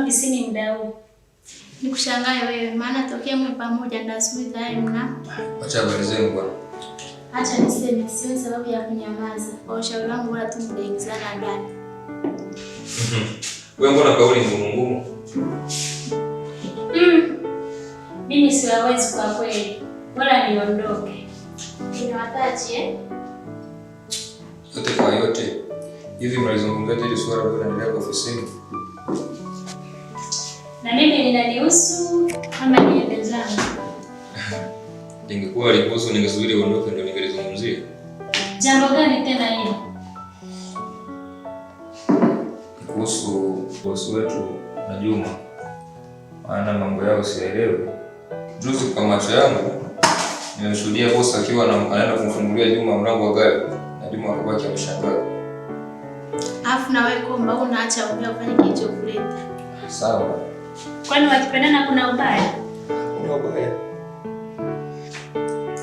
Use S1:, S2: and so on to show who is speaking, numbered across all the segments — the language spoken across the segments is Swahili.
S1: Ofisini muda huu.
S2: Nikushangae wewe, maana tokea mwe pamoja na asubuhi tayari mna.
S3: Acha habari zenu bwana.
S2: Acha niseme, sioni sababu ya kunyamaza. Kwa ushauri wangu bora tu mtaingizana ndani.
S3: Wewe mbona kauli ngumu ngumu?
S1: Mimi siwawezi kwa kweli. Bora niondoke.
S2: Inawatachi eh?
S3: Yote kwa yote. Hivi mnalizungumzia hili swala bwana endelea kwa ofisini?
S1: Na mimi linanihusu ama niende zangu?
S3: Ningekuwa alikuhusu ningesubiri uondoke ndio ningelizungumzia.
S1: Jambo gani tena hilo?
S3: Kuhusu bosi wetu na Juma. Maana mambo yao sielewi. Juzi kwa macho yangu nimeshuhudia bosi akiwa anaenda kumfungulia Juma mlango wa gari na Juma akabaki ameshangaa.
S2: Alafu na wewe komba unaacha ongea ufanye kilichokuleta.
S3: Sawa.
S1: Kwani wakipendana kuna ubaya?
S3: Kuna ubaya.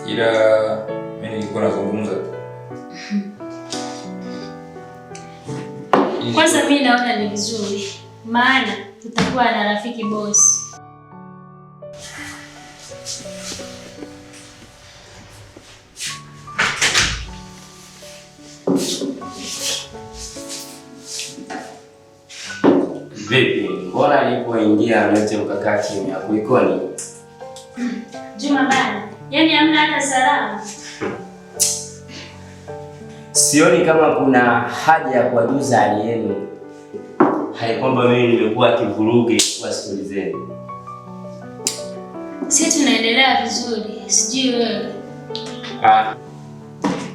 S3: Ila mimi nilikuwa nazungumza tu.
S1: Kwanza mimi naona ni vizuri, maana tutakuwa na rafiki bosi.
S4: Vipi, mbona alipoingia nyote mkakaa kimya, kulikoni?
S1: Juma bana, yaani hamna hata salamu.
S4: Sioni kama kuna haja ya kuwajuza hali yenu. Hai kwamba mimi nimekuwa kivuruge kwa stori zenu.
S1: Sisi tunaendelea vizuri, sijui wewe.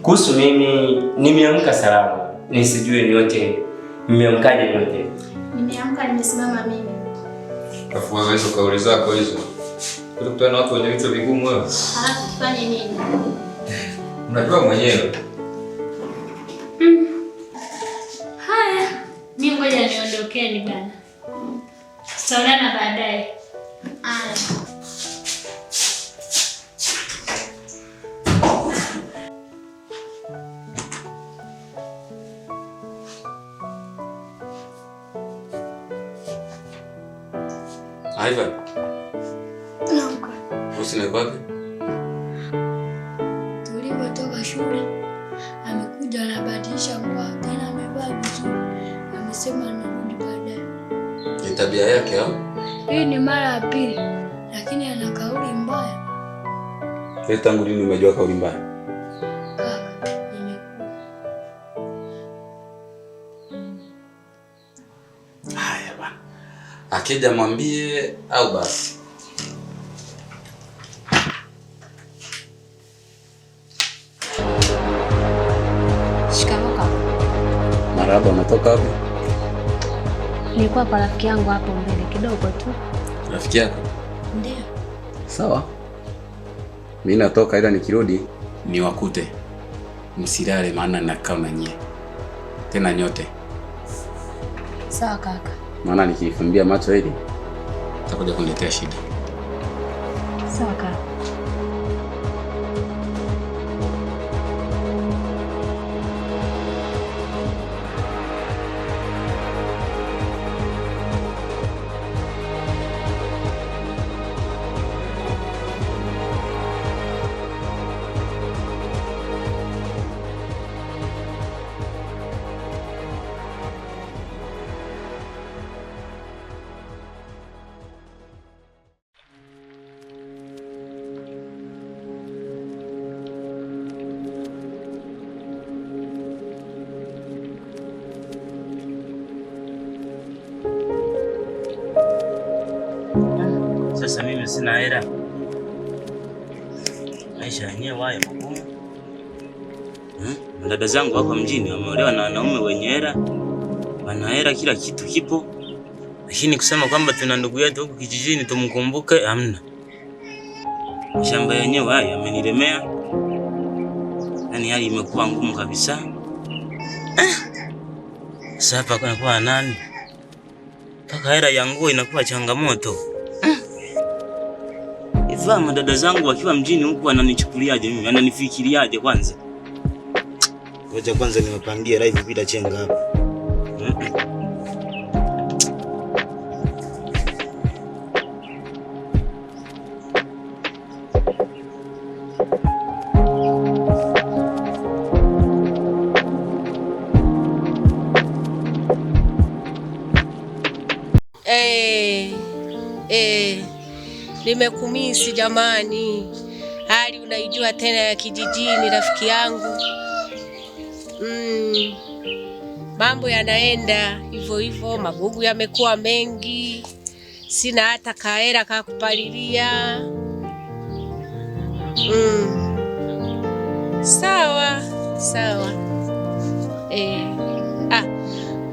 S4: Kuhusu mimi nimeamka salama. Nisijue nyote mmeamkaje nyote?
S2: Nimeamka nimesimama mimi.
S3: Alafu wewe hizo kauli zako hizo. Utakutana na watu wenye vichwa vigumu wewe.
S2: Halafu tufanye nini?
S3: Unajua mwenyewe.
S1: Haya, mimi ngoja niondokeni bana. Tutaonana baadaye.
S2: Haya.
S5: Ivan. Usina wapi?
S6: Tulipotoka shule amekuja anabadilisha nguo tena amevaa vizuri. Amesema anarudi baadaye.
S5: Ni tabia yake au?
S6: Hii ni mara ya pili, lakini ana kauli mbaya.
S5: Wewe tangu lini umejua kauli mbaya?
S6: Kaka, nimekuwa.
S5: Haya bwana. Akija mwambie au basi.
S7: Shikamoo kaka.
S5: Marahaba, umetoka wapi?
S7: Nilikuwa kwa rafiki yangu hapo mbele kidogo tu.
S5: Rafiki yako?
S7: Ndio.
S5: Sawa. Mimi natoka ila nikirudi niwakute. Msilale maana nakaa na nyie. Tena nyote.
S7: Sawa kaka.
S5: Maana nikifumbia macho hili utakuja kuniletea shida.
S7: Sawa kaka.
S4: Sasa mimi sina hela. Maisha yenyewe haya magumu. Dada zangu hapa mjini wameolewa na wanaume wenye hela. Wana hela, kila kitu kipo. Lakini kusema kwamba tuna ndugu yetu huku kijijini tumkumbuke, hamna. Mashamba yenyewe haya yamenilemea. Yaani hali imekuwa ngumu kabisa. Sasa hapa kunakuwa nani? Mpaka hela ya nguo inakuwa changamoto. Ivaa madada zangu wakiwa mjini huku wananichukuliaje mimi? Wananifikiriaje kwanza?
S8: Ngoja kwanza nimepangia live bila chenga hapa.
S9: Nimekumisi jamani. Hali unaijua tena ya kijijini rafiki yangu. Mambo yanaenda hivyo hivyo, magugu yamekuwa mengi. Sina hata kaera ka kupalilia. Sawa, sawa.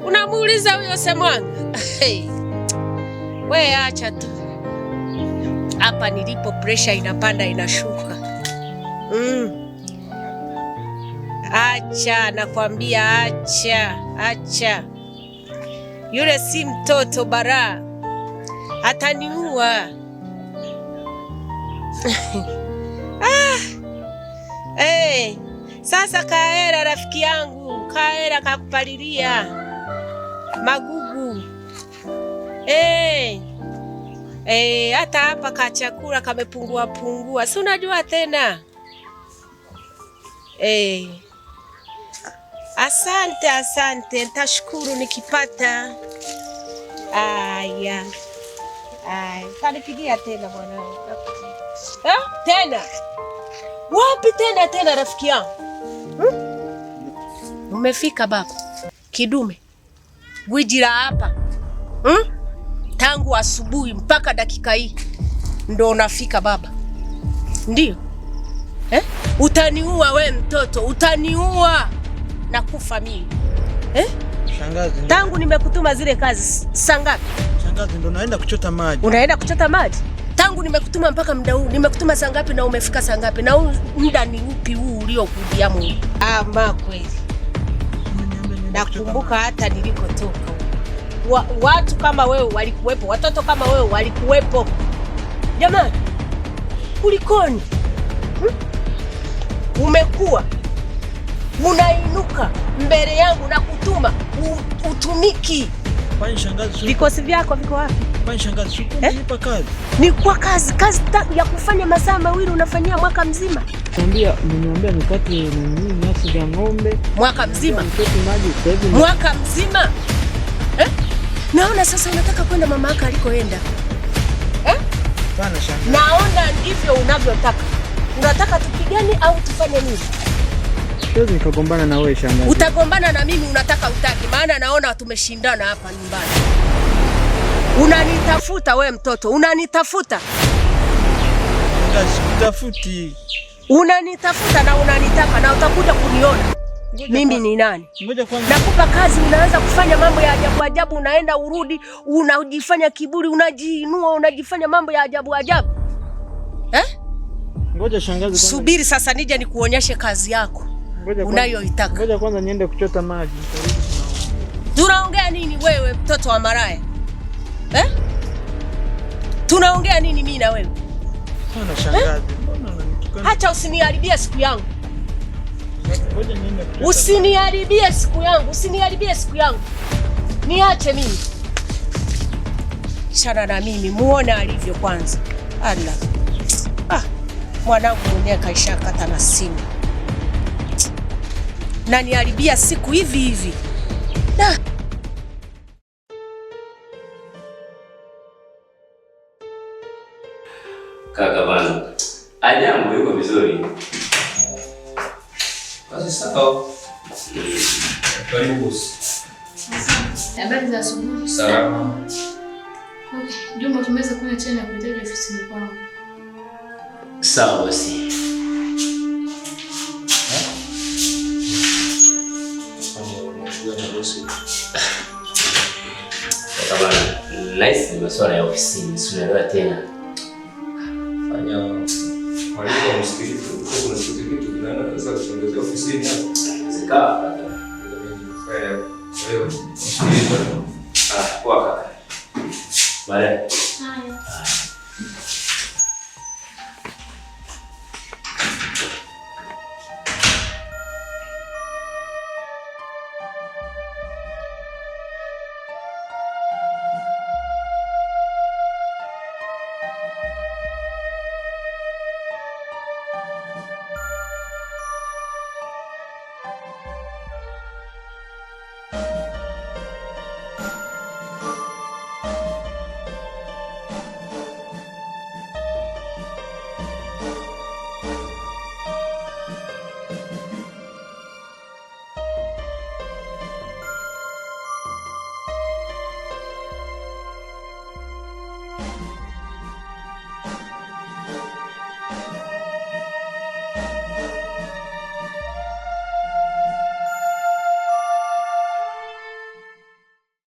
S9: Unamuuliza huyo Semwanga? We acha tu. Hapa nilipo pressure inapanda inashuka. Acha, nakwambia acha, acha. Yule si mtoto bara. Ataniua. Sasa kaera rafiki yangu, kaera kakupalilia magugu. Hata hapa kachakula kamepungua pungua. Si unajua tena. Asante, asante. Nitashukuru nikipata. Aya. Aya, kanipigia tena mwanangu. Tena? Wapi tena tena rafiki yangu? Umefika baba. Kidume. Gwiji la hapa. Tangu asubuhi mpaka dakika hii ndo unafika baba. Ndio. Utaniua we mtoto, utaniua na kufa mimi.
S10: Shangazi.
S9: Tangu nimekutuma zile kazi saa ngapi?
S10: Shangazi, ndo naenda kuchota maji.
S9: Unaenda kuchota maji? Tangu nimekutuma mpaka muda huu, nimekutuma saa ngapi na umefika saa ngapi? Na huu muda ni upi huu uliokuja Mungu? Ama kweli. Nakumbuka hata nilikotoka. Watu kama wewe walikuwepo, watoto kama wewe walikuwepo. Jamani, kulikoni? Umekuwa unainuka mbele yangu na kutuma utumiki.
S10: Kwani shangazi,
S9: vikosi vyako viko wapi?
S10: Kwani shangazi, unipa kazi?
S9: Ni kwa kazi ya kufanya masaa mawili unafanyia mwaka mzima.
S10: Niambia nikate nini nyasi ya ng'ombe.
S9: Mwaka mzima.
S10: Nikate maji sasa hivi.
S9: Mwaka mzima. Naona sasa unataka kwenda mama yako alikoenda.
S10: Sana shangazi.
S9: Naona ndivyo unavyotaka. Unataka tupigane au tufanye nini?
S10: Siwezi nikagombana na wewe shangazi.
S9: Utagombana na mimi unataka utaki, maana naona tumeshindana hapa nyumbani. Unanitafuta we mtoto, unanitafuta.
S10: Sikutafuti.
S9: Unanitafuta na unanitaka na utakuja kuniona. Mimi ni nani?
S10: Ngoja kwanza.
S9: Nakupa kazi unaanza kufanya mambo ya ajabu ajabu, unaenda urudi, unajifanya kiburi, unajiinua, unajifanya mambo ya ajabu ajabu.
S10: Ngoja shangazi kwanza.
S9: Subiri sasa nije nikuonyeshe kazi yako unayoitaka.
S10: Ngoja kwanza niende kuchota maji.
S9: Tunaongea nini wewe mtoto wa maraya? Tunaongea nini mimi na wewe?
S10: Sana shangazi. Mbona unanitukana?
S9: Acha usiniharibie siku yangu.
S10: Ngoja niende kuchota.
S9: Usiniharibie siku yangu, usiniharibie siku yangu. Niache mimi. Chana na mimi, muone alivyo kwanza. Allah. Mwanangu mwenyewe kaishakata na simu. Na niharibia siku hivi hivi.
S4: Kaka bana. Ajabu yuko vizuri.
S3: Basi sawa. Karibu boss.
S2: Habari za asubuhi.
S3: Salama.
S2: Okay, Juma tumeweza kunywa chai na kuhitaji ofisini kwangu.
S4: Sawa bosi. Kaka bana, nice ni masuala ya ofisini, si unaelewa tena.
S3: Fanya mwalimu amsikilize. Kuna kitu kinaweza kuongezea ofisini hapo.
S4: Zikawa kaka.
S3: Kwa hiyo, msikilize.
S4: Poa kaka. Baadaye.
S2: Haya.